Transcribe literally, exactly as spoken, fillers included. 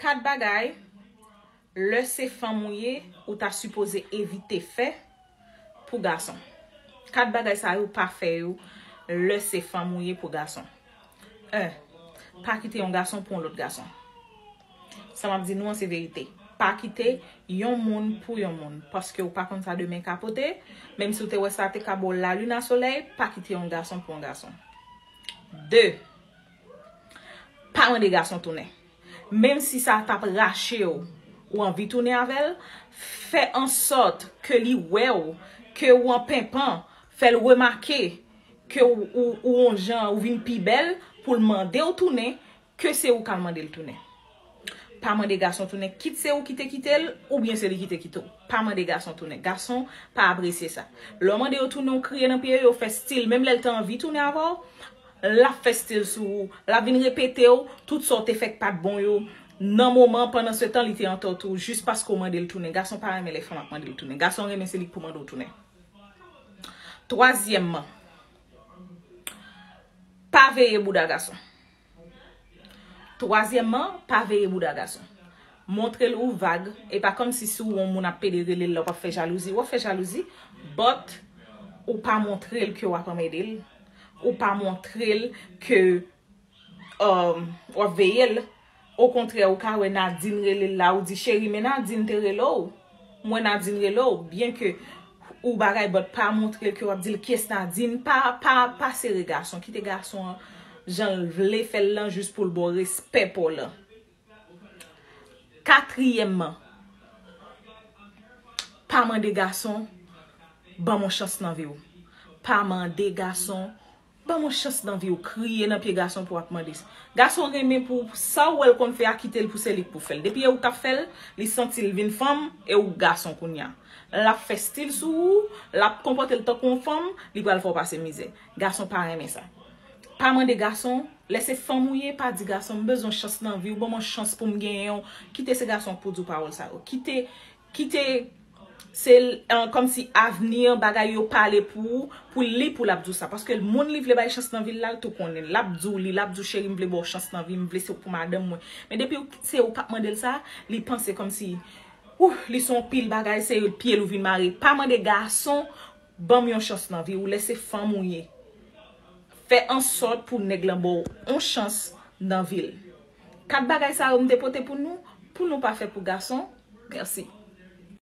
Kat bagay, lè se fanm ou ye, ou ta sipoze evite fè pou gason. Kat bagay sa yo pa fè yo lè se fanm ou ye pou gason. En, pa kite yon gason pou yon lòt gason. Sa m ap di nou an se verite. Pa kite yon moun pou yon moun, paske ou pa konn sa demen ka pote. Menm si w te wè sa te ka ba w lalin a solèy, pa kite yon gason pou yon gason. De, pa mande gason tounen. Menm si sa t ap rache w, ou anvi tounen avè l, fè an sòt ke li wè w, ke ou an penpan, fè l remake ke ou, ou, ou on jan, ou vin pi bèl, pou l mande w tounen, ke se ou k al mande l tounen. Pa mande gason tounen, kit se ou ki te kite l, oubyen se li ki te kite w. Pa mande gason tounen. Gason pa apresye sa. Lè w mande yo tounen, ou kriye nan pye yo, yo fè stil. Menm lè l te anvi tounen avè w, l ap fè stil sou ou. L ap vin repete w tout sa w te fè k pa t bon yo nan moman, pandan se tan li te antò tou, jis paske w mande l tounen. Gason pa renmen lè fanm ap mande l tounen. Gason renmen se li k pou mande w tounen. Twazyèmman, pa veye bouda gason. Twazyèmman, pa veye bouda gason. Montre l ou vag. E pa kòmsi si w wè yon moun ap pede rele l la, w ap fè jalouzi. W ap fè jalouzi, but ou pa montre l ke w ap anmède l. Ou pa montre l ke, um, w ap veye l. Okontrè, ou ka wè Nadine rele l la, ou di, "Cheri, men Nadine te rele w. Mwen Nadine rele w." Byenke ou bagay, but pa montre l ke w ap di l, "Kiyès Nadine?" Pa, pa, pa sere gason. Kite gason an jan l vle fè l lan jis pou l ba w respè pa w lan. Katriyèmman, pa mande gason, "Ban m yon chans nan vi w." Pa mande gason, "Ban m yon chans nan vi w." Kriye nan pye gason pou w ap mande. Gason renmen pou sa w wè l konn fè a, kite l pou se li k pou fè l. Depi e ou k ap fè l, li santi l vin fanm, e ou gason kounye a. L ap fè stil sou ou, l ap konpòte l tankou yon fanm, li pral fè w pase mizè. Gason pa renmen sa. Pa mande gason, lè se fanm ou ye, pa di gason, "M bezwen chans nan vi w, ban m yon chans pou m genyen w." Kite se gason pou di w pawòl sa yo. Kite, kite, se, uh, kòmsi avni an, bagay yo pale pou ou, pou li, pou l ap di w sa. Paske moun li vle bay chans nan vi l la, l tou konnen. L ap di w li, l ap di w, "Cheri, m vle ba w chans nan vi, m vle se w pou madanm mwen." Men depi se ou k ap mande l sa, li panse kòmsi, uh, li se yon pil bagay, se pye l ou vin mare. Pa mande gason, "Ban m yon chans nan vi w." Lè se fanm ou ye, fè an sòt pou nèg lan ba w yon chans nan vi l. Kat bagay sa yo m te pote pou nou, pou nou pa fè pou gason. Mèsi.